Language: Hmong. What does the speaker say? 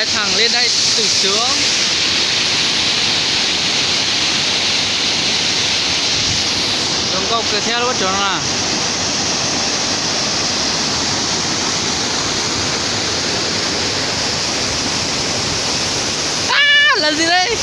Thẳng lên đây tự sướng. Zoo nkauj kawg thiab lub tsob no na. Làm gì đây?